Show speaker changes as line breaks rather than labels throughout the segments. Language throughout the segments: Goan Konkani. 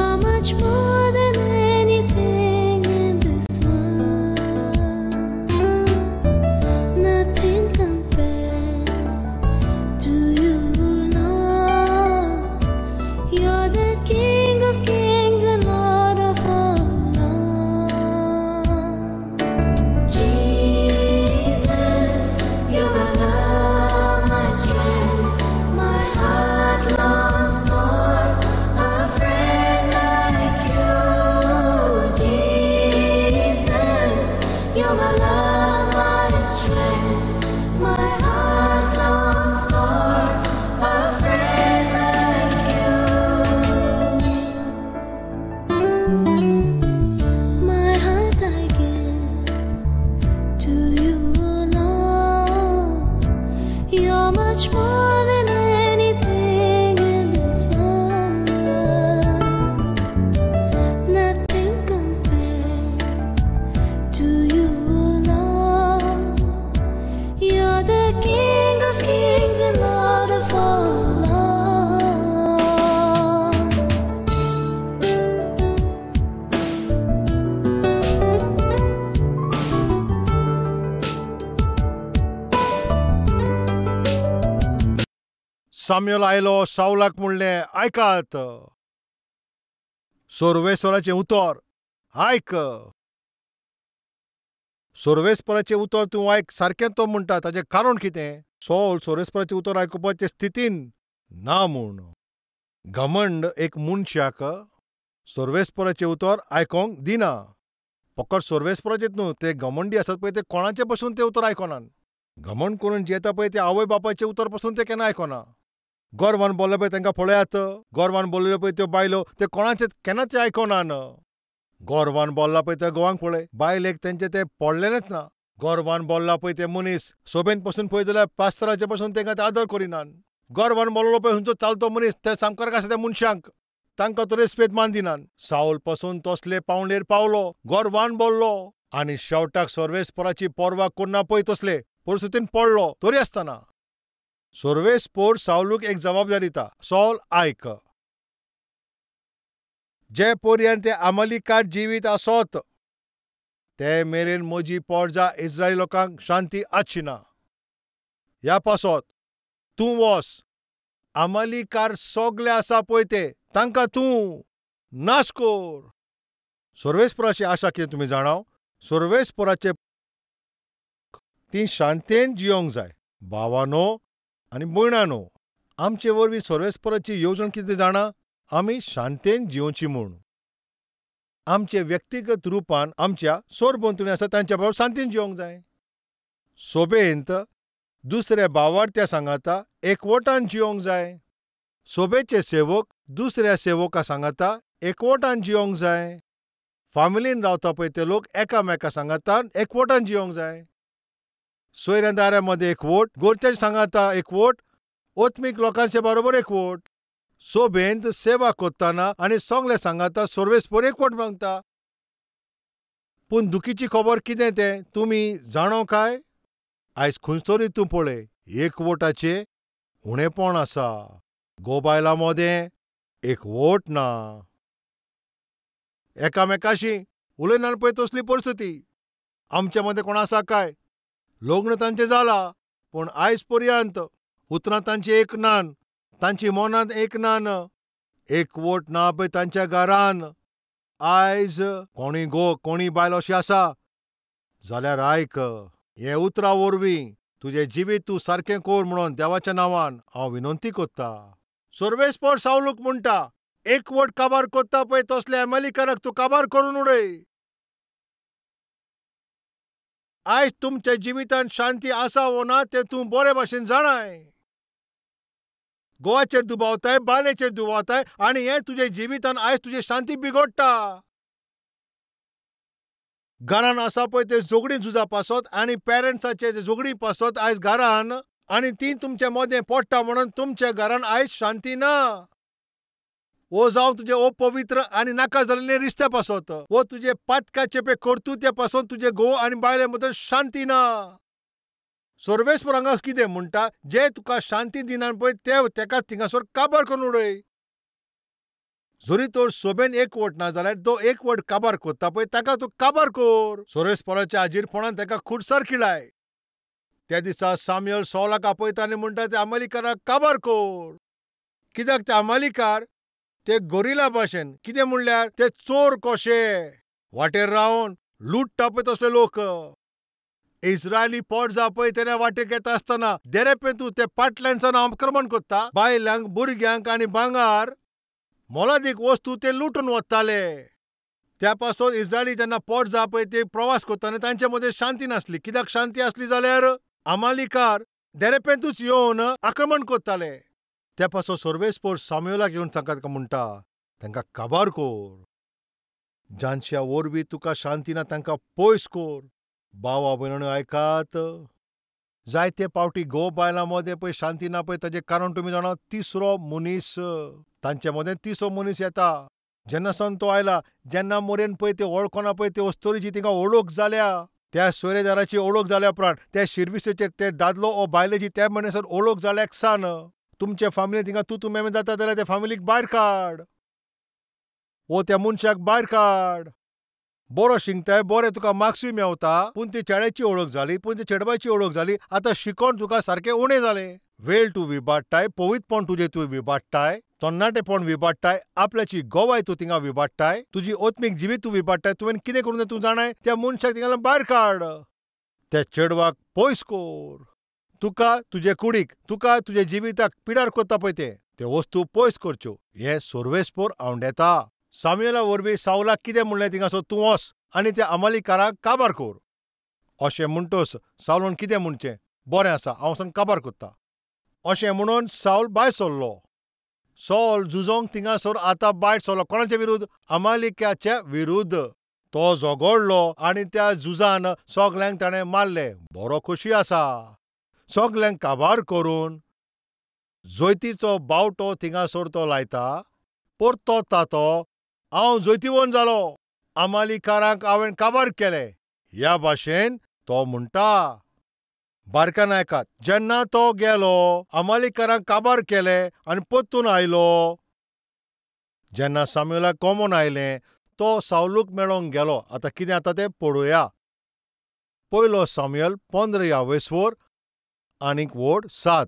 You're much more than anything in this world. Nothing compares to you, Lord. You're the King of kings and Lord of all lords. Jesus, you're my love, my strength. My heart longs for a friend like you. Jesus, you're my love, my strength. My heart longs for a friend like you. My heart I give to you, Lord. You're much more than anything in this world. Nothing compares to you, Lord. You're the King of kings and Lord of all lords.
Samuel आयलो सावलाक म्हणलें, आयकात, सोर्वेस्वराचें उतर आयक. सोर्वेस्वराचें उतर तूं आयक, सारकें तो म्हणटा. ताचें कारण कितें? सौल सोर्वेस्वराचें उतर आयकुपाचे स्थितीन ना म्हूण. घमंड एक मनशाक सोर्वेस्वराचें उतर आयकोंक दिना. फकत सोर्वेस्वराचेंच न्हू, ते घमंडी आसात पळय, ते कोणाचे पसून ते उतर आयकोनात. घमंड करून जियेता पळय ते आवय बापायचें उतर पसून ते केन्ना आयकोना. गोरवान बोल्ले पळय तांकां पळयात, गोरवान बोल्लेल्यो पळय त्यो बायलो, ते कोणाचे केन्नाच आयकोनान. गोरवान बोल्ला पळय त्या गोवांक पळय, बायलेक तेंचे ते पडलेलेंच ना. गोरवान बोल्ला पळय ते मनीस सोबेन पसून पळय जाल्यार पास्त्राचे पसून तांकां ते आदर करिनात. गोरवान बोल्लो पळय खंयचो चालतो मनीस, ते सामकार आसा त्या मनशांक, तांकां तो रेस्पेद मान दिनात. सावल पसून तसले पावंडेर पावलो, गोरवान बोल्लो आनी शेवटाक सर्वेस्पराची पर्वा कोन्ना पळय तसले परिस्थितीन पडलो. तरी आसतना सोर्वेस्पोर सावलूक एक जबाबदारी दिता, सौल आयक, जे पर्यंत ते अमलिकार जिवीत आसत ते मेरेन म्हजी पोरजा इस्रायल लोकांक शांती आसची ना. ह्या पासत तूं वस, अमलिकार सगळे आसा पळय ते, तांकां तूं नाश कर. सोर्वेस्पोराची आशा कितें तुमी जाणाव? सोर्वेस्पोराचे ती शांतेन जियोंक जाय. भावानो आनी भयणानो, आमचे वरवीं सोर्वेस्पोराची येवजण कितें जाणा? आमी शांतेन जियोवची म्हूण. आमचे व्यक्तिगत रुपान आमच्या सोरभोंवतणी आसा तांच्या बरोबर शांतीन जियोंक जाय. सोबेंत दुसऱ्या भावार्थ्या सांगाता एकवटान जियोंक जाय. सोबेचे सेवक दुसऱ्या सेवका सांगाता एकवटान जियोंक जाय. फामिलीन रावता पळय ते लोक एकामेका सांगातान एकवटान जियोंक जाय. सोयऱ्या दाऱ्या मदें एकवट, गोरच्या सांगाता एकवट, ओत्मीक लोकांचे बरोबर एकवट. सोबेंत सेवा कोत्ताना आनी सोंगले सांगाता सोर्वेस्पोर एकवट मागता. पूण दुखीची खबर कितें तें तुमी जाणो काय? आयज खंयसरूय तूं पळय एकवटाचें उणेपण आसा. गोबायलां मदें एकवट ना, एकामेकाशी उलयनात पळय तसली परिस्थिती. आमच्या मदें कोण आसा काय? लग्न तांचें जालां पूण आयज पर्यंत उतरां तांची एक नान, तांची मनांत एक नान, एकवट ना पळय तांच्या घरान. आयज कोणी गो कोणी बायल अशी आसा जाल्यार आयक, हे उतरां वरवीं तुजें जिवीत तूं सारकें कर म्हणून देवाच्या नांवान हांव विनंती कोत्ता. सोर्वेस्पोर सावलूक म्हणटा, एकवट काबार कोत्ता पळय तसले अमेरिकनाक तूं काबार करून उडय. आयज तुमच्या जिवितांत शांती आसा वो ना तें तूं बरे भाशेन जाणाय. गोवाचेर दुबावताय, बायलेचेर दुबावताय आनी हें तुजे जिवितान आयज तुजी शांती बिगडटा. घरान आसा पळय ते झगडीं झुजा पासत आनी पेरंट्साचे झगडीं पासत आयज घरान, आनी ती तुमच्या मदें पडटा म्हणून तुमच्या घरान आयज शांती ना. वो जावं तुजें अपवित्र आनी नाका जाल्ले रिश्ते पासत, वो तुजे पातकाचे पे कर्तुत्या पासून तुजे घोव आनी बायले मदीं शांती ना. सोर्वेस्पोर हांगा कितें म्हणटा, जे तुका शांती दिना पळय ते तेका थिंगासर काबार करून उडय. जरी तर सोबेन एकवट ना जाल्यार तो एकवट काबार कोत्ता पळय ताका तूं काबार कोर. सोरेसपराच्या हाजीरपणान ताका खुरसार खिळाय. त्या दिसा सामुएल सौलाक आपयता आनी म्हणटा ते अमालेकाराक काबार कोर. कित्याक ते अमालेकार ते गोरिला भाशेन, कितें म्हणल्यार ते चोर कशे वाटेर रावन लुट्टा पळय तसले लोक. इस्रायली पोरजा पळय तेन्ना वाटेक येता आसतना देरेपेंतू ते पाटल्यान आक्रमण कोत्ता, बायलांक भुरग्यांक आनी भांगार मोलादीक वस्तू ते लुटून वताले. त्या पासत इस्रायली जेन्ना पोरजा पळय ते प्रवास करताना तांचे मदें शांती नासली. कित्याक शांती आसली जाल्यार अमालेकार देरेपेंतूच येवन आक्रमण करताले. त्या पासत सर्वेस्पोर सामुएलाक येवन तांकां म्हणटा तांकां काबार कोर, जांच्या वरवीं तुका शांती ना तांकां पयस कोर. भावा भयणांनो आयकात, जायते पावटी घोव बायलां मदें पळय शांती ना पळय ताजें कारण तुमी जाणा, तिसरो मनीस तांचे मदें तिसरो मनीस येता. जेन्ना सावन तो आयला जेन्ना मेरेन पळय ते वळखना पळय ते अस्तोरीची तिंगा ओळख जाल्या, त्या सोयरेदाराची ओळख जाल्या उपरांत त्या शिर्विसेचेर ते दादलो ओ बायलेची त्या म्हणसर ओळख जाल्याक सान तुमचे फामिली थिंगा तूं तूं मेमें जाता जाल्यार त्या फामिलीक भायर काड, वो त्या मनशाक भायर काड. बरो शिंकताय, बरें तुका मार्क्सूय मेवता, पूण ती चेड्याची ओळख जाली, पूण ती चेडवाची ओळख जाली, आतां शिकोन तुका सारकें उणें जालें. वेळ तूं विबाडटाय, पवित्रपण तुजें तूं विबाडटाय, तरणाटेपण विबाडटाय, आपल्याची गोवाय तूं थिंगा विबाडटाय, तुजी आत्मीक जिवीत तूं विबाडटाय. तुवें कितें करूंक जाय तूं जाणाय, त्या मनशाक थिंगा भायर काड, त्या चेडवाक पयस कोर. तुका तुजे कुडीक, तुका तुजे जिविताक पिडार करता पळय तें, त्यो वस्तू पयस करच्यो. हें सर्वेस्पोर आंवडेता. सामुएला वरवीं सावलाक कितें म्हणलें थिंगासर, तूं वच आनी त्या अमालेकाराक काबार कोर. अशें म्हणटच सावलान कितें म्हणचें, बरें आसा हांव वचोन काबार कोत्ता अशें म्हणून सावल भायर सरलो. सौल झुजोंक थिंगासर आतां भायर सरलो. कोणाचे विरुद्ध? अमालेकाच्या विरुद्ध. तो झगडलो आनी त्या झुजान सगल्यांक ताणें मारले. बरो खोशी आसा, सगल्यांक काबार करून जैतीचो बावटो थिंगासर तो लायता. परतो तो हांव जैतिवंत जालो, अमालेकारांक हांवें काबार केले ह्या भाशेन तो म्हणटा. बारकान आयकात, जेन्ना तो गेलो अमालेकारांक काबार केले आनी परतून आयलो, जेन्ना सामुएलाक कॉमन आयलें तो सावलूक मेळोंक गेलो. आतां कितें जाता तें पळोवया. पयलो सामुएल 15 आनीक वड 7.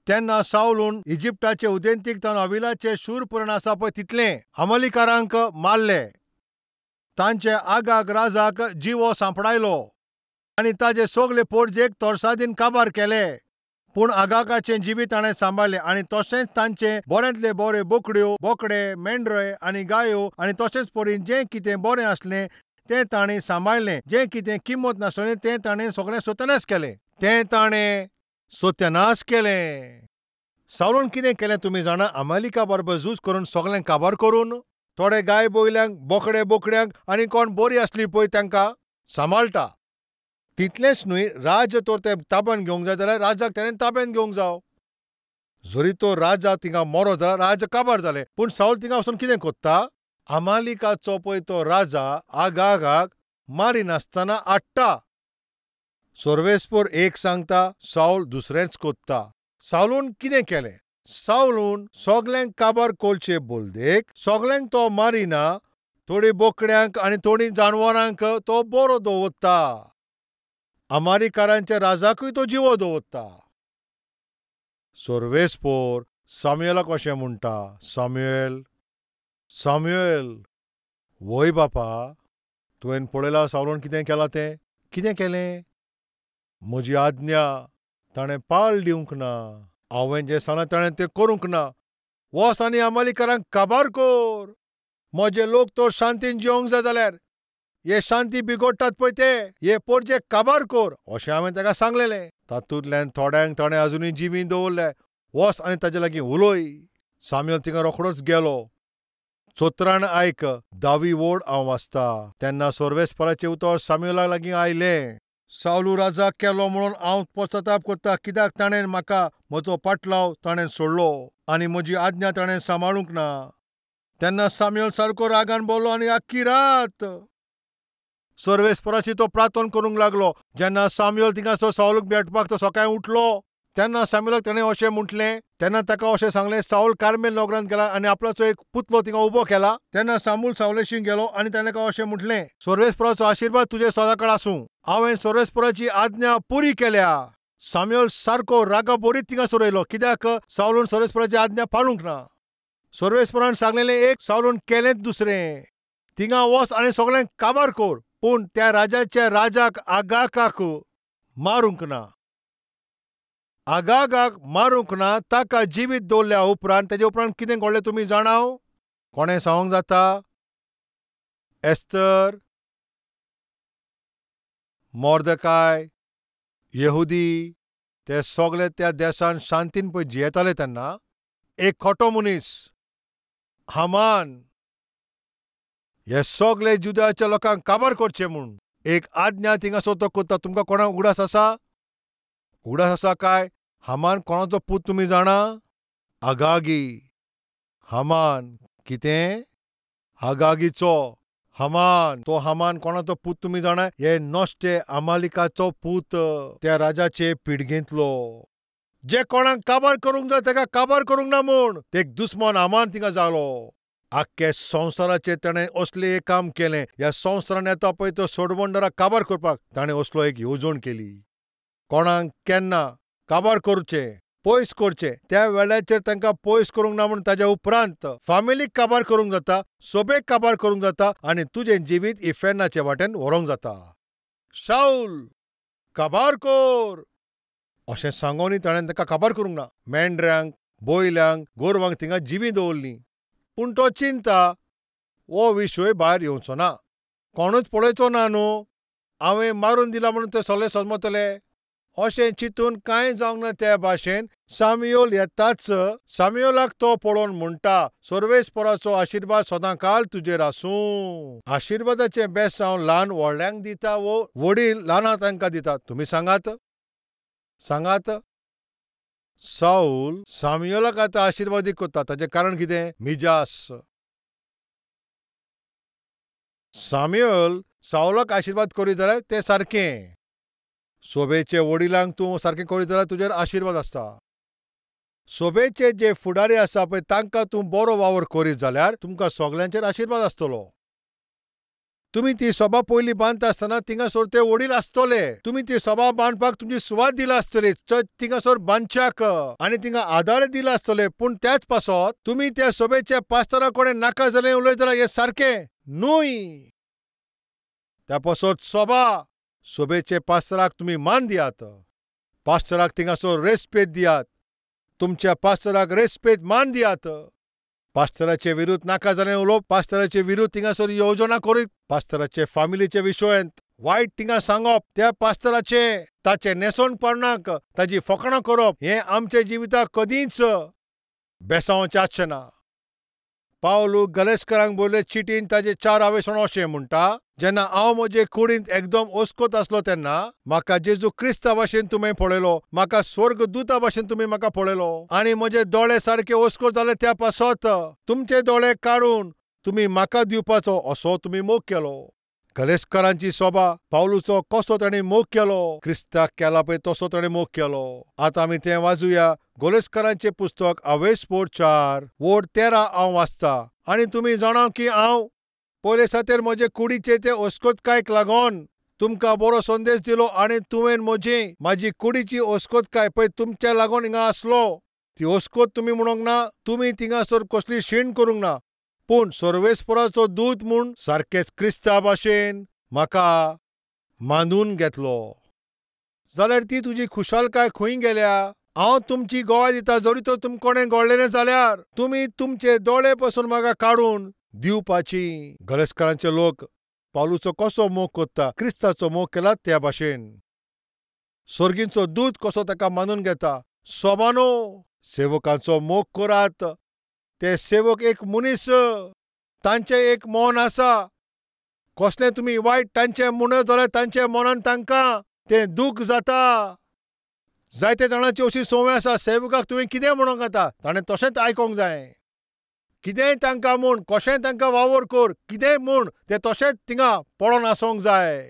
तेन्ना सावलून इजिप्ताचे उदेंतीक तावन अविलाचे शूर पुरण आसा पळय तितलें अमालेकारांक मारले. तांचे आगाग राजाक जिवो सांपडायलो आनी ताजे सगले पोरजेक तोरसादीन काबार केले. पूण आगागाचें जिवीत ताणें सांबाळ्ळें आनी तशेंच तांचे बऱ्यांतले बरे बोकड्यो, बोकडे, मेंढरे आनी गायो आनी तशेंच परी जें कितें बरें आसलें तें ताणें सांबाळ्ळें. जें कितें किंमत नासलें तें ताणें सगळें सत्यानाश केलें, तें ताणें सत्यानाश केलें. सावलान कितें केलें तुमी जाणा? अमालेका बरोबर झूज करून सगळ्यांक काबार करून थोडे गाय बैलांक, बोकडे बोकड्यांक आनी कोण बरी आसली पळय तांकां सांबाळटा. तितलेंच न्हय, राज्य तर ते ताब्यान घेवंक जाय जाल्यार राजाक ताणें ताब्यान घेवंक जाव. जरी तो राजा थिंगा मरो जाल्यार राज्य काबार जालें. पूण सावल थिंगा वचून कितें कोत्ता, अमालेकाचो पळय तो राजा आगागाक मारिनासतना हाडटा. सर्वेस्पोर एक सांगता, सावल दुसरेंच कोत्ता. सावलून कितें केलें? सावलून सगल्यांक काबार कोलचे बोलदेक सगल्यांक तो मारिना, थोडी बोकड्यांक आनी थोडी जानवरांक तो बरो दवरता. अमालेकारांच्या राजाकूय तो जिवो दवरता. सर्वेस्पोर सामुएलाक अशें म्हणटा, सामुएल, सामुएल. वय बापा, तुवें पळयलां सावलान कितें केलां तें? कितें केलें? म्हजी आज्ञा ताणें पाळ दिवंक ना, हांवें जें सांगलां ताणें तें करूंक ना. वच आनी अमालेकारांक काबार कोर. म्हजे लोक तर शांतीन जिवंक जाय जाल्यार हे शांती बिगोडटात पळय ते, हे पोरजे काबार कोर अशें हांवें ताका सांगलेलें. तातूंतल्यान थोड्यांक ताणें अजुनूय जिवीं दवरले. वच आनी ताजे लागीं उलय. सामुएल थिंगा रोखडोच गेलो. चोत्रान आयक, 10वी वड हांव वाचता. तेन्ना सर्वेस्पराचें उतर सामुएला लागीं आयलें, सावलू राजा केलो म्हणून हांव पश्चाताप करता, कित्याक ताणें म्हाका म्हजो पाटलाव ताणें सोडलो आनी म्हजी आज्ञा ताणें सांबाळूंक ना. तेन्ना सामुएल सारको रागान बोल्लो आनी आख्खी रात सर्वेस्पराची तो प्रार्थना करूंक लागलो. जेन्ना सामुएल थिंगासर सावलूक भेटपाक तो सकाळीं उठलो तेन्ना सामुएलाक ताणें अशें म्हटलें, तेन्ना ताका अशें सांगलें, सावल कार्मेल नगरांत गेला आनी आपल्याचो एक पुतलो थिंगा उबो केला. तेन्ना सामूल सावलेशी गेलो आनी ताणें ताका अशें म्हटलें, सर्वेस्पराचो आशिर्वाद तुजे सदांकाळ आसूं. हांवें सर्वेस्पराची आज्ञा पुरी केल्या. सामुएल सारको रागा बोरीत थिंगासर येयलो, कित्याक सावलून सर्वेस्पराची आज्ञा पाळूंक ना. सर्वेस्परान सांगलेलें एक, सावलून केलेंच दुसरें. थिंगा वच आनी सगळ्यांक काबार कर, पूण त्या राजाच्या राजाक आगागाक मारूंक ना. आगागाक मारूंक ना, ताका जिवीत दवरल्या उपरांत तेजे उपरांत कितें घडलें तुमी जाणाव? कोणें सांगूंक जाता? एस्तर, मोर्दकाय, यहुदी, ते सगळे त्या देशान शांतीन पळय जियेताले. तेन्ना एक खोटो मनीस हामान हे सगळे जुदाच्या लोकांक काबार करचे म्हूण एक आज्ञा थिंगासर तो करता. तुमकां कोणाक उगडास आसा? उगडास आसा काय हामान कोणाचो पूत तुमी जाणा? आगागी. हामान कितें? आगागीचो हामान. तो हामान कोणाचो पूत तुमी जाणा? हे नश्टे अमालिकाचो पूत, त्या राजाचे पिडगेंतलो. जे कोणाक काबार करूंक जाय ताका काबार करूंक ना म्हूण ते एक दुस्मान हामान थिंगा जालो. आख्खे संवसाराचेर ताणें असलें एक काम केलें. ह्या संवसारान येता पळय तो सोडवणदाराक काबार करपाक ताणें असलो एक येवजण केली. कोणाक केन्ना काबार करचें, पयस करचें, त्या वेळाचेर तांकां पयस करूंक ना म्हूण ताज्या उपरांत फामिलीक काबार करूंक जाता, सोबेक काबार करूंक जाता आनी तुजें जिवीत इफेर्नाचे वाटेन व्हरूंक जाता. शाऊल काबार कर अशें सांगोनी ताणें ताका काबार करूंक ना. मेंढऱ्यांक, बैलांक, गोरवांक थिंगा जिवीं दवरलीं. पूण तो चिंता हो विशय भायर येवचो ना, कोणूच पळयचो ना न्हू, हांवें मारून दिला म्हणून ते सगळे समजतले अशें चिंतून कांय जावंक ना. त्या भाशेन सामुएल येताच. सामुएलाक तो पळोवन म्हणटा, सर्वेस्पराचो आशिर्वाद सदांकाळ तुजेर आसूं. आशिर्वादाचें बेसांव ल्हान व्हडल्यांक दिता वो वडील ल्हान तांकां दिता? तुमी सांगात, सांगात. साऊल सामुएलाक आतां आशिर्वादीक करता. ताचें कारण कितें? मिजास. सामुएल सावलाक आशिर्वाद करीत जाल्यार तें सारकें. सोबेचे वडिलांक तूं सारकें करीत जाल्यार तुजेर आशिर्वाद आसता. सोबेचे जे फुडारी आसा पळय तांकां तूं बरो वावर करीत जाल्यार तुमकां सगल्यांचेर आशिर्वाद आसतलो. तुमी ती सभा पयलीं बांदता आसतना थिंगासर ते वडील आसतले. तुमी ती सभा बांदपाक तुमची सुवात दिला आसतली, थिंगासर बांदच्याक आनी थिंगा आदार दिला आसतले. पूण त्याच पासत तुमी त्या सभेच्या पास्तरा कडेन नाका जालें उलयत जाल्यार हें सारकें न्हय. त्या पासत सभा सोबेचे पास्तराक तुमी मान दियात, पास्तराक थिंगासर रेस्पेद दियात, तुमच्या पास्तराक रेस्पेद मान दियात. पास्तराचे विरुद्ध नाका जालें उलोवप, पास्तराचे विरुद्ध थिंगासर येवजणां करीत, पास्तराचे फामिलीचे विशयांत वायट थिंगा सांगप, त्या पास्तराचे ताचे न्हेसण पडणाक ताजी फकाणां करप हें आमच्या जिविताक कदींच बेसांवचें आसचें ना. पावलू गलेस्करांक बरयल्ले चिटीन ताजे 4 आवेसण अशें म्हणटा, जेन्ना हांव म्हजे कुडींत एकदम ओस्कोत आसलो तेन्ना म्हाका जेजू क्रिस्ता भाशेन तुमी पळयलो, म्हाका स्वर्गदूता भाशेन तुमी म्हाका पळयलो आनी म्हजे दोळे सारके ओस्कोत जाले. त्या पासत तुमचे दोळे काडून तुमी म्हाका दिवपाचो असो तुमी मोग केलो. गलेस्करांची सोबा पावलूचो कसो ताणें मोग केलो, क्रिस्ताक केला पळय तसो ताणें मोग केलो. आतां आमी तें वाजूया. गोलेस्करांचें पुस्तक आवेस्पोर 4 वोड 13 हांव वाचता आनी तुमी जाणा की हांव पयले सातेर म्हजे कुडीचे ते ओस्कोतकायक लागून तुमकां बरो संदेश दिलो आनी तुवें म्हजी म्हाजी कुडीची ओस्कोतकाय पळय तुमच्या लागून हिंगा आसलो. ती ओस्कोत तुमी म्हणूंक ना, तुमी थिंगासर कसली शीण करूंक ना, पूण सर्वेस्पराचो दूत म्हूण सारकेच क्रिस्ता भाशेन म्हाका मानून घेतलो. जाल्यार ती तुजी खुशालकाय खंय गेल्या? हांव तुमची गोवा दिता, जरी तर तुम कोणें घडलें जाल्यार तुमी तुमचे दोळे पसून म्हाका काडून दिवपाची. गलेस्करांचे लोक पावलूचो कसो मोग करता, क्रिस्ताचो मोग केला त्या भाशेन. सर्गींचो दूत कसो ताका मानून घेता. सोबानो सेवकांचो मोग करात. ते सेवक एक मनीस, तांचें एक मन आसा. कसलें तुमी वायट तांचें म्हणत जाल्यार तांच्या मनान तांकां तें दूख जाता. जायते जाणांची अशी संवय आसा, सेवकाक तुवें कितें म्हणूंक जाता ताणें तशेंच आयकोंक जाय. कितेंय तांकां म्हूण, कशेंय तांकां वावर कर, कितेंय म्हूण तें तशेंच थिंगा पडोन आसूंक जाय.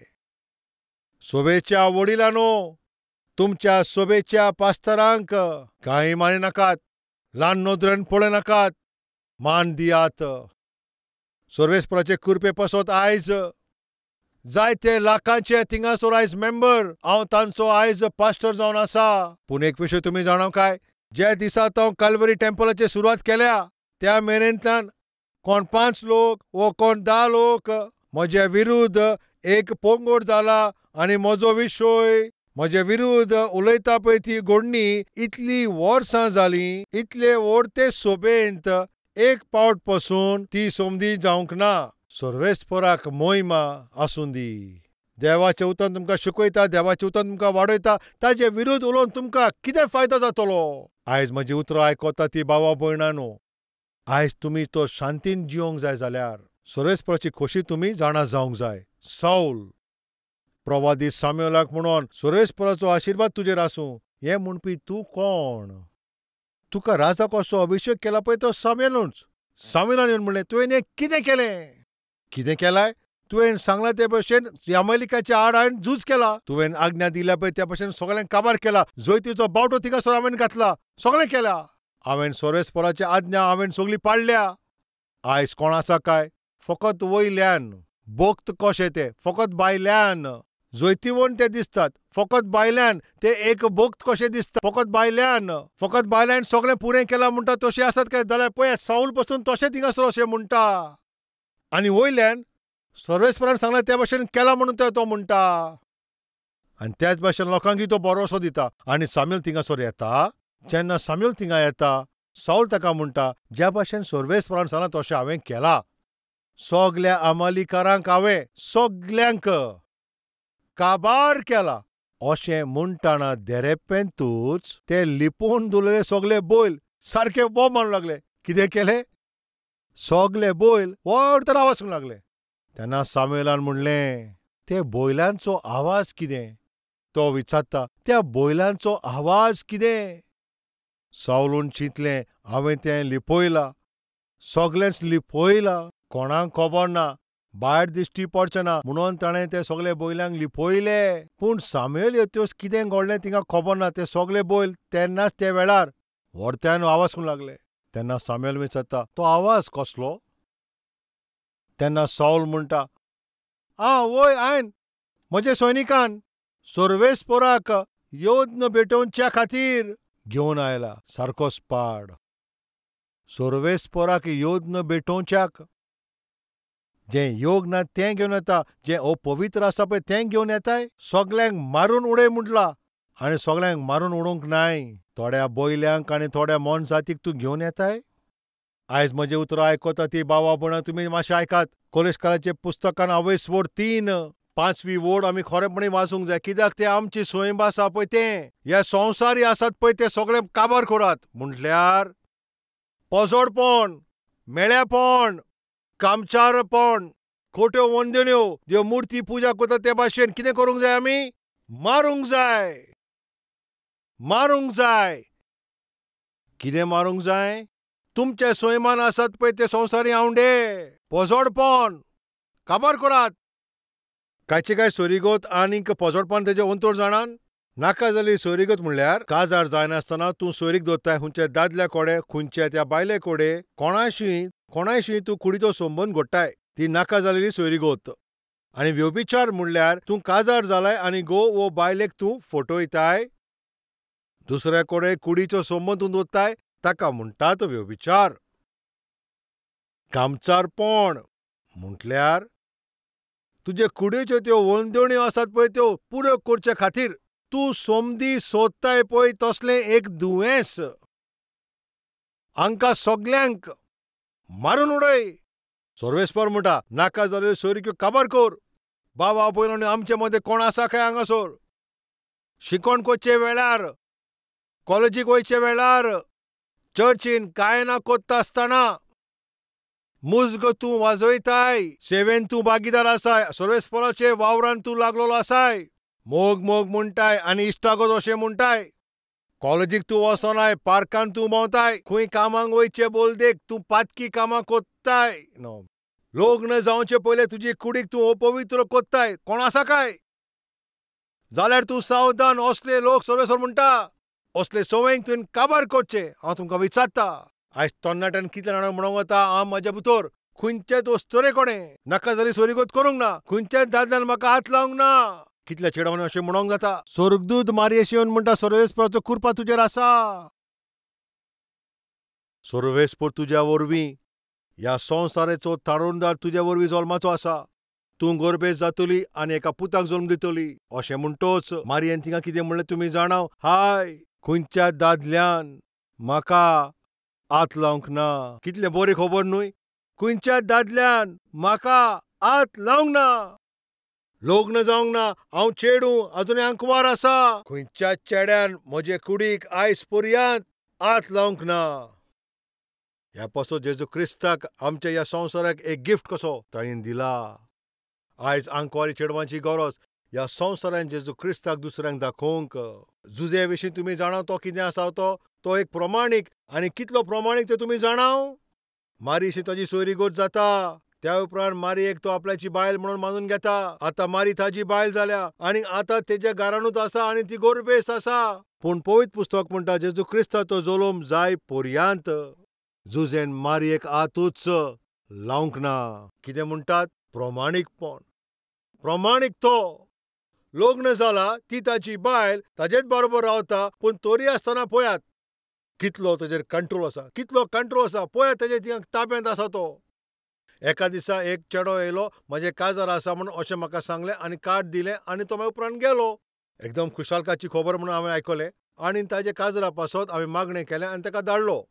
सोबेच्या वडिलांनो तुमच्या सोबेच्या पास्तरांक कांय मानिनाकात, ल्हान नदरेन पळयनाकात, मान दियात. सर्वेस्पराचे कृपे पासत आयज जायते लाखांचे थिंगासर आयज मेंबर, हांव तांचो आयज पास्टर जावन आसा. पूण एक विशय तुमी जाणा काय, ज्या दिसा हांव कालवरी टेम्पलाची सुरवात केल्या त्या मेरेनच्यान कोण 5 लोक वो कोण 10 लोक म्हज्या विरुद्ध एक पोंगोड जाला आनी म्हजो विशय म्हजे विरुद्ध उलयता पळय ती घडणी इतली वर्सां जालीं, इतले व्हडते सोबेंत एक पावट पसून ती सोमदी जावंक ना. सर्वेस्पराक मोहिमा आसूं दी. देवाचें उतर तुमकां शिकयता, देवाचें उतर तुमकां वाडयता, ताजे विरुद्ध उलोवन तुमकां कितें फायदो जातलो? आयज म्हजी उतरां आयकता ती भावा भयणांनो, आयज तुमी तो शांतीन जिवंक जाय जाल्यार सर्वेस्पराची खोशी तुमी जाणा जावंक जाय. सावल प्रवादी सामुएलाक म्हणून सर्वेस्पराचो आशिर्वाद तुजेर आसूं हें म्हणपी तूं कोण? तुका राजा कसो अभिशेक केला पळय तो सामुएलूच. सामुएलान येवन म्हणलें, तुवें हें कितें केलें? कितें केलाय? तुवें सांगलां ते भशेन अमेरिकाच्या आड हांवें झूज केला, तुवें आज्ञा दिल्या पळय त्या भशेन सगळ्यांक काबार केला, जैतीचो बावटो थिंगासर हांवें घातला, सगळें केला हांवें, सर्वेस्पराची आज्ञा हांवें सगळी पाळल्या. आयज कोण आसा काय? फकत वयल्यान भक्त कशे ते, फकत भायल्यान जैतिवंत ते दिसतात, फकत भायल्यान ते एक भक्त कशे दिसता, फकत भायल्यान, फकत भायल्यान सगळें पुरें केलां म्हणटा तशें आसत काय जाल्यार पळय सावल पसून तशें थिंगासर अशें म्हणटा, आनी वयल्यान सर्वेस्परान सांगलां त्या भाशेन केलां म्हणून तो म्हणटा, आनी त्याच भाशेन लोकांकय तो भरोसो दिता. आनी सामुएल थिंगासर येता. जेन्ना सामुएल थिंगा येता, सावल ताका म्हणटा, ज्या भाशेन सर्वेस्परान सांगलां तशें हांवें केलां, सगल्या अमालिकारांक हांवें सगल्यांक काबार केला. अशें म्हणटाना देरेपेंतूच ते लिपोवन दवरलेले सगले बैल सारके बोब मारूंक लागले. कितें केलें? सगले बैल व्हड तर आवाज करूंक लागले. तेन्ना सामुएलान म्हणलें, ते बैलांचो आवाज कितें? तो विचारता, त्या बैलांचो आवाज कितें? सावलून चिंतलें, हांवें तें लिपयलां, सगलेंच लिपयलां, कोणाक खबर ना, भायर दिश्टी पडचें ना म्हणून ताणें ते सगळे बैलांक लिपयले. पूण सामुएल येत्योच कितें घडलें तिंगा खबर ना. ते सगळे बैल तेन्नाच त्या वेळार व्हडत्यान आवाज करूंक लागले. तेन्ना सामुएल विचारता, तो आवाज कसलो? तेन्ना सावल म्हणटा, आं वय आयन म्हजे सैनिकान सर्वेस्पराक योद्न भेटोवच्या खातीर घेवन आयला. सारकोच पाड. सर्वेस्पराक योद्न भेटोवच्याक जें योग ना तें घेवन येता, जें अपवित्र आसा पळय तें घेवन येताय. सगल्यांक मारून उडय म्हटलां, आनी सगल्यांक मारून उडोवंक नाय, थोड्या बैल्यांक आनी थोड्या मोनजातीक तूं घेवन येताय. आयज म्हजें उतरां आयकता ती भावा भयणां तुमी मातशें आयकात. कोलेशकाराच्या पुस्तकान आवयस वोड 3 5वी वोड आमी खरेपणी वाचूंक जाय, कित्याक तें आमची स्वयं आसा पळय तें, हे संवसारी आसात पळय ते सगळे काबार करात. म्हटल्यार पोजोडपण, मेळ्यापण, कामचारपण, खोट्यो वंदन्यो, त्यो मुर्ती पुजा करता ते भाशेन कितें करूंक जाय? आमी मारूंक जाय, मारूंक जाय. कितें मारूंक जाय? तुमच्या स्वयमान आसात पळय ते संवसारी आवंडे, पोजोडपण काबार करात. कांयचे काय सोरीगोत आनीक पोजोडपण तेजे अंतर जाणान नाका जाली. सोयरीगत म्हणल्यार काजार जायनासतना तूं सोयरीक दवरताय खंयच्या दादल्या कोडे, खंयच्या त्या बायले कोडे, कोणाशी कोणाशी तूं कुडीचो संबंद घडटाय, ती नाका जालेली सोयरीगत. आनी व्यभिचार म्हणल्यार तूं काजार जालाय आनी घोव वो बायलेक तूं फटयताय, दुसऱ्या कोडे कुडीचो संबंद तूं दवरताय, ताका म्हणटात व्यभिचार. कामचारपण म्हटल्यार तुजे कुडीच्यो त्यो वंदण्यो आसात पळय त्यो पुऱ्यो करचे खातीर तूं सोमदी सोदताय पळय तसलें एक दुयेंस. हांकां सगल्यांक मारून उडय. सर्वेस्पर म्हणटा, नाका जाल्यो सोयरीक्यो काबार कर. बाबा भयण आमचे मदें कोण आसा काय हांगासर? शिकोण करचे वेळार, कॉलेजीक वयचे वेळार, चर्चीन गायना कोत्ता आसतना मुजग तूं वाजयताय, सेवेन तूं भागीदार आसाय, सर्वेस्पराचे वावरान तूं लागलोलो आसाय, मोग मोग म्हणटाय आनी इश्टागत अशें म्हणटाय. कॉलेजीक तूं वचनाय, पार्कान तूं भोंवताय, खंय कामांक वयचे बोलदेक तूं पातकी कामां कोत्ताय. लग्न जावचे पयलें तुजी कुडीक तूं अपवित्र कोत्ताय. कोण आसा काय? जाल्यार तूं सावधान. असले लोक सर्वेस्पर म्हणटा, असले संवयेक तुवें काबार करचें. हांव तुमकां विचारता, आयज तरणाट्यान कितल्या जाणांक म्हणूंक वता, हांव म्हज्या भितर खंयचेच वस्तुरे कोणें नाका जाली सोरीगत करूंक ना, खंयच्याच दादल्यान म्हाका हात लावंक ना. कितल्या चेडवांनी अशें म्हणूंक जाता? स्वर्गदूत मारयेश येवन म्हणटा, सर्वेस्पराचो कृपा तुजेर आसा, सर्वेस्पर तुज्या वरवीं ह्या संवसाराचो ताळणदार तुज्या वरवीं जल्माचो आसा, तूं गर्भेस्त जातली आनी एका पुताक जल्म दितली. अशें म्हणटोच मारयेन तिका कितें म्हणलें तुमी जाणाव? हाय, खंयच्या दादल्यान म्हाका हात लावंक ना. कितलें बरी खबर न्हय? खंयच्या दादल्यान म्हाका हात लावंक ना, लग्न जावंक ना, हांव चेडूं, अजूनय हांव कुंवार आसा. खंयच्या चेड्यान म्हजे कुडीक आयज पर्यंत हात लावंक ना. ह्या पासत जेजू क्रिस्ताक आमच्या ह्या संवसाराक एक गिफ्ट कसो ताणें दिला. आयज आंकवारी चेडवांची गरज ह्या संवसारान जेजू क्रिस्ताक दुसऱ्यांक दाखोवंक. जुजे विशीं तुमी जाणा तो कितें आसा? तो एक प्रमाणीक, आनी कितलो प्रमाणीक तें तुमी जाणाव? मारीशी ताजी सोयरीगत जाता, त्या उपरांत मारी एक तो आपल्याची बायल म्हणून मानून घेता. आतां मारी ताजी बायल जाल्या आनी आतां तेज्या घरानूच आसा आनी ती गोरबेस्त आसा. पूण पवित्र पुस्तक म्हणटा, जेजू क्रिस्ताचो जल्म जाय पर्यंत जुजेन मारयेक हातूच लावंक ना. कितें म्हणटात? प्रमाणीकपण. प्रमाणीक तो लग्न जाला, ती ताजी बायल, ताजेच बरोबर रावता, पूण तरी आसतना पळयात कितलो ताजेर कंट्रोल आसा, कितलो कंट्रोल आसा पळयात, ताजे तिका ताब्यांत आसा तो. एका दिसा एक चेडो येयलो, म्हजें काजार आसा म्हूण अशें म्हाका सांगलें आनी कार्ड दिलें आनी तो मागीर उपरांत गेलो. एकदम खुशालकाची खबर म्हणून हांवें आयकलें आनी ताजे काजरा पासत हांवें मागणें केलें आनी ताका धाडलो.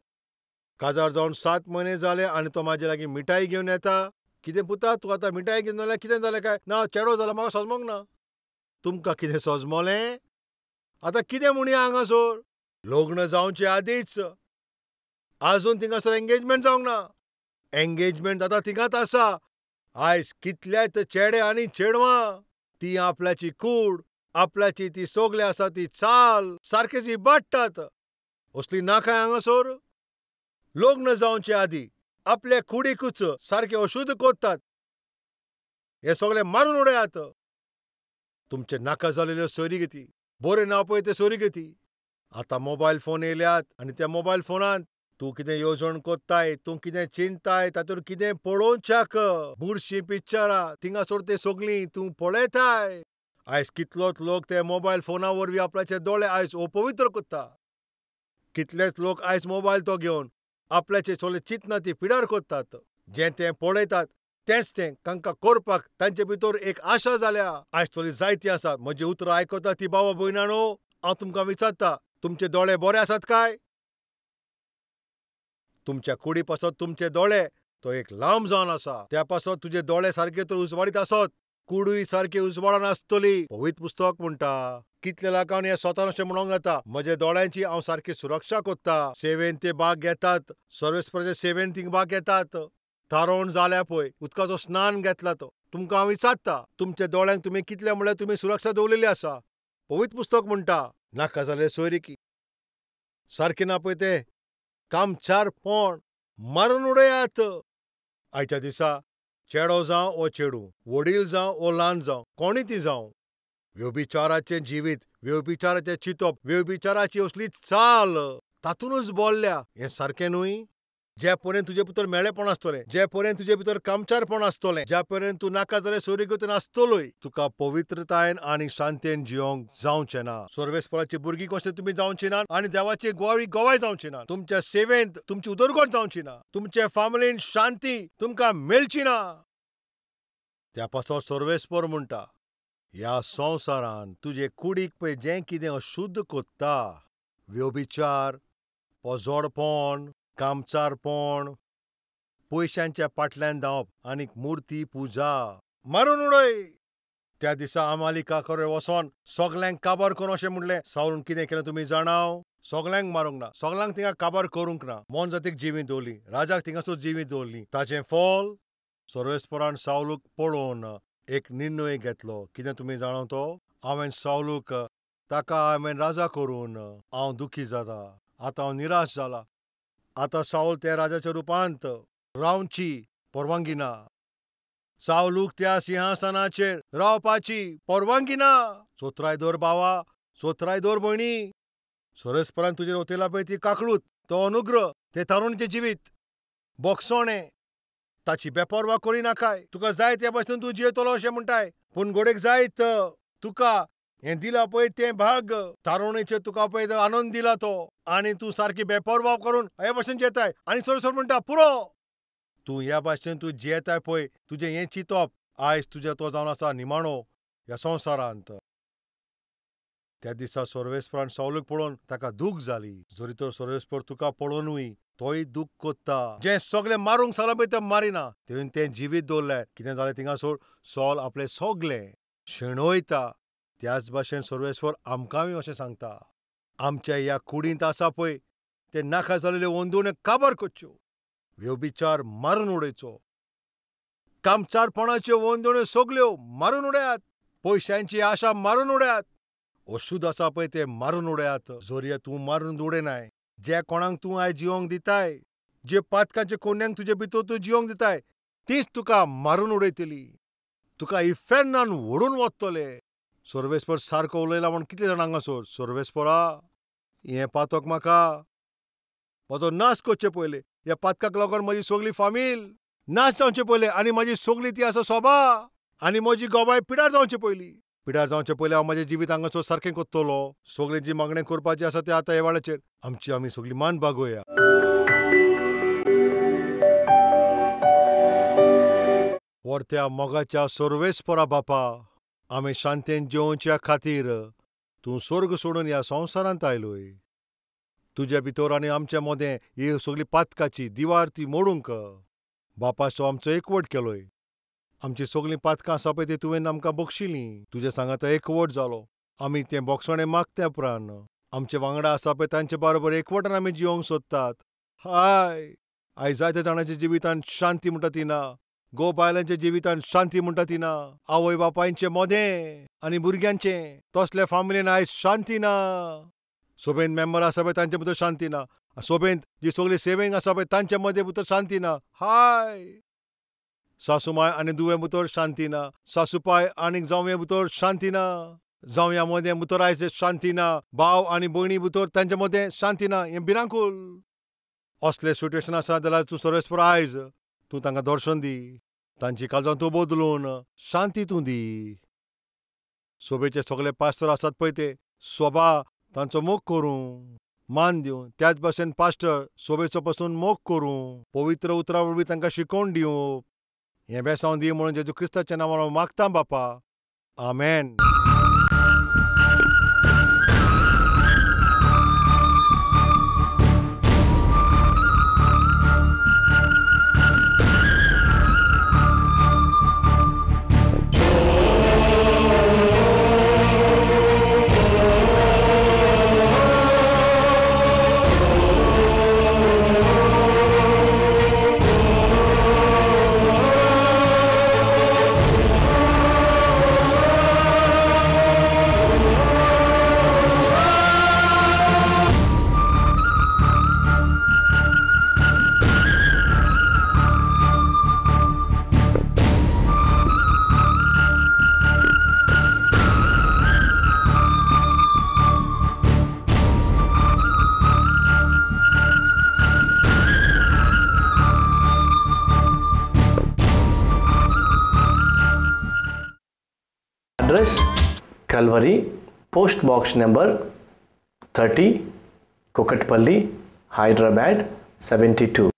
काजार जावन 7 म्हयने जाले आनी तो म्हाजे लागीं मिठाई घेवन येता. कितें पुता, तूं आतां मिठाई घेवन जाल्यार कितें जालें काय? ना, चेडो जाला, म्हाका सजमोंक ना. तुमकां कितें सजमोलें? आतां कितें म्हणया हांगासर? लग्न जावचे आदींच, आजून थिंगासर एंगेजमेंट जावंक ना, एंगेजमेंट जाता थिंगाच आसा. आयज कितल्याय चेडे आनी चेडवां ती आपल्याची कूड, आपल्याची ती सगळें आसा ती चाल सारकेच इबाडटात. असली नाकाय हांगासर? लग्न जावचे आदीं आपल्या कुडीकूच सारके अशुद्ध करतात. हे सगळे मारून उडयात. तुमचे नाका जालेल्यो सोयरीगती, बरें ना पळय ते सोयरीगती. आतां मोबायल फोन येयल्यात आनी त्या मोबायल फोनांत तूं कितें येवजण कोत्ताय, तूं कितें चिंताय, तातूंत कितें पळोवच्याक बुरशीं पिक्चरां थिंगासर ते सगळीं तूं पळयताय. आयज कितलोच लोक ते मोबायल फोना वरवीं आपल्याचे दोळे आयज अपवित्र करता. कितलेच लोक आयज मोबायल तो घेवन आपल्याचे सगळे चिंतना ती पिडार करतात. जें तें पळयतात तेंच तें तांकां करपाक तांचे भितर एक आशा जाल्या. आयज थोडी जायती आसा म्हजी उतरां आयकता ती बाबा भयणानो, हांव तुमकां विचारता, तुमचे दोळे बरे आसात काय? तुमच्या कुडी पासत तुमचे दोळे तो एक लांब जावन आसा, त्या पासत तुजे दोळे सारके तर उजवाडीत आसत, कुडूय सारकी उजवाडान आसतली. पवित्र पुस्तक म्हणटा, कितले लोकांक हें स्वता अशें म्हणूंक जाता, म्हज्या दोळ्यांची हांव सारकी सुरक्षा करता. सेवेन ते भाग घेतात, सर्वेस्पराचे सेवेन ती भाग घेतात. थारोवन जाल्या पळय उदकाचो स्नान घेतला तो. तुमकां हांव विचारता, तुमच्या दोळ्यांक तुमी कितले म्हणल्यार तुमी सुरक्षा दवरलेली आसा? पवित्र पुस्तक म्हणटा, नाका जालें सोयरीकी सारकें ना पळय तें कामचारपण मारून उडयात. आयच्या दिसा चेडो जावं वो चेडूं, वडील जावं वो ल्हान जावं, कोणी ती जावं, व्यभिचाराचें जिवीत, व्यभिचाराचें चिंतप, व्यभिचाराची असली चाल तातूंतच बोल्ल्या. हें सारकें न्हय? ज्या पर्यंत तुजे भितर मेळेपण आसतलें, ज्या पर्यंत तुजे भितर कामचारपण आसतलें, ज्या पर्यंत तूं नाका जाल्यार सोयरीगतीन आसतलोय, तुका पवित्रतायेन आनी शांतेन जियोंक जावचें ना. सर्वेस्पराची भुरगीं कशें तुमी जावची ना आनी देवाची गोवाय जावची ना. तुमच्या सेवेंत तुमची उदरगत जावची ना, तुमच्या फामिलीन शांती तुमकां मेळची ना. त्या पासत सर्वेस्पर म्हणटा, ह्या संवसारान तुजे कुडीक पळय जें कितें अशुद्ध कोत्ता, व्यभिचार, पोजोडपण, कामचारपण, पयशांच्या पाटल्यान धांवप आनी मुर्ती पुजा मारून उडय. त्या दिसा आमालिका कडेन वचोन सगल्यांक काबार करून अशें म्हणलें. सावरून कितें केलें तुमी जाणाव? सगल्यांक मारूंक ना, सगल्यांक थिंगा काबार करूंक ना, मोनजातीक जिवीत दवरली, राजाक थिंगासर जिवीत दवरली. ताचें फल सर्वेस्परान सावलूक पळोवन एक निर्णय घेतलो. कितें तुमी जाणाव तो? हांवें सावलूक, ताका हांवें राजा करून हांव दुखी जाता, आतां हांव निराश जाला. आतां सावल त्या राजाच्या रुपांत रावची परवानगी ना. सावलूक त्या सिंहासनाचेर रावपाची परवानगी ना. सोत्राय दवर भावा, सोत्राय दवर भयणी. सरस्परान तुजेर ओतयला पळय ती काकळूत, तो अनुग्रह, ते तारुणीचें जिवीत बोगसोणें, ताची बेपर्वा करिनाकाय. तुका जाय त्या भाशेन तूं जियेतलो अशें म्हणटाय, पूण घोडेक जायत तुका हें दिला पळय तें भाग, तारुणेचें तुका पळय आनंद दिला तो, आनी तूं सारकी बेपर्वा करून हे भाशेन जियेताय आनी सरसर म्हणटा पुरो. तूं ह्या भाशेन तूं जियेताय पळय, तुजें हें चिंतप आयज तुजें तो जावन आसा निमाणो ह्या संवसारांत. त्या दिसा सर्वेस्परान सावलूक पळोवन ताका दूख जाली. जरी तर सर्वेस्पर तुका पळोवनूय तोय दूख कोत्ता. जें सगळें मारूंक सालां पळय तें मारिना, तेणें तें जिवीत दवरलें. कितें जालें थिंगासर सॉल आपलें सगळें शेणयता. त्याच भाशेन सर्वेस्पर आमकांय अशें सांगता, आमच्या ह्या कुडींत आसा पळय ते नाका जाल्ल्यो वंदुण्यो काबार करच्यो, व्यभिचार मारून उडयचो, कामचारपणाच्यो वंदुण्यो सगल्यो मारून उडयात, पयशांची आशा मारून उडयात, अशुद्ध आसा पळय ते मारून उडयात. जोरया तूं मारून उडयनाय, जे कोणाक तूं आयज जिवंक दिताय, जे पातकांचे कोन्यांक तुजे भितर तूं जिवंक दिताय, तीच तुका मारून उडयतली, तुका इफेर्नान व्हरून वतले. सर्वेस्पर सारको उलयला म्हूण कितले जाण हांगासर सर्वेस्परा हें पातक म्हाका म्हजो नाश करचे पयलें, ह्या पातकाक लागून म्हजी सगली फामील नाश जावचे पयलें, आनी म्हजी सगली ती आसा सोबा, आनी म्हजी गोबाय पिडार जावचे पयलीं. पिडार जावचे पयलीं हांव म्हजें जिवीत हांगासर सारकें करतलो. सगळीं जी मागणें करपाची आसा ते आतां ह्या वेळाचेर आमची आमी सगळी मान बागोवया. वरत्या मोगाच्या सर्वेस्परा बापा, आमी शांतेन जिवोवच्या खातीर तूं स्वर्ग सोडून ह्या संवसारांत आयलोय. तुज्या भितर आनी आमच्या मदें ही सगळी पातकाची दिवार ती मोडूंक बापाचो आमचो एकवट केलोय. आमची सगळीं पातकां आसा पळय ती तुवें आमकां बक्षिलीं. तुज्या सांगाता एकवट जालो. आमी तें बोगसणें मागत्या उपरांत आमचे वांगडा आसा पळय तांचे बरोबर एकवटान आमी जिवंक सोदतात. हाय, आयज जायत्या जाणांच्या जिवितांत शांती म्हणटा ती ना, गो बायलांच्या जिवितांत शांती म्हणटा ती ना, आवय बापायंचे मोदें आनी भुरग्यांचें तसल्या फामिलीन आयज शांती ना. सोबेंत मेंबर आसा पळय तांचे भितर शांती ना, सोबेंत जी सगळी सेवेंग आसा पळय तांचे मदें भितर शांती ना. हाय, सासुमाय आनी दुवे भितर शांती ना, सासूपाय आनी जावये भितर शांती ना, जावया मदें भितर आयज शांती ना, भाव आनी भयणी भितर तांचे मदें शांती ना. हें भिरांकूळ असलें सिट्युएशन आसा जाल्यार तूं सर्वेस्पर आयज तूं तांकां दर्शन दी, तांची काळजां तूं बदलून शांती तूं दी. सोबेचे सगळे पास्टर आसात पळय ते सोबा तांचो मोग करूं, मान दिवं. त्याच भाशेन पास्टर सोबेचो पसून मोग करूं, पवित्र उतरां वरवीं तांकां शिकोवन दिवं. हें बेसांव दी म्हणून जेजू क्रिस्ताच्या नांवान हांव मागतां बापा, आमेन.
Address: Calvary, Post Box number 30, Kukatpally, Hyderabad 72.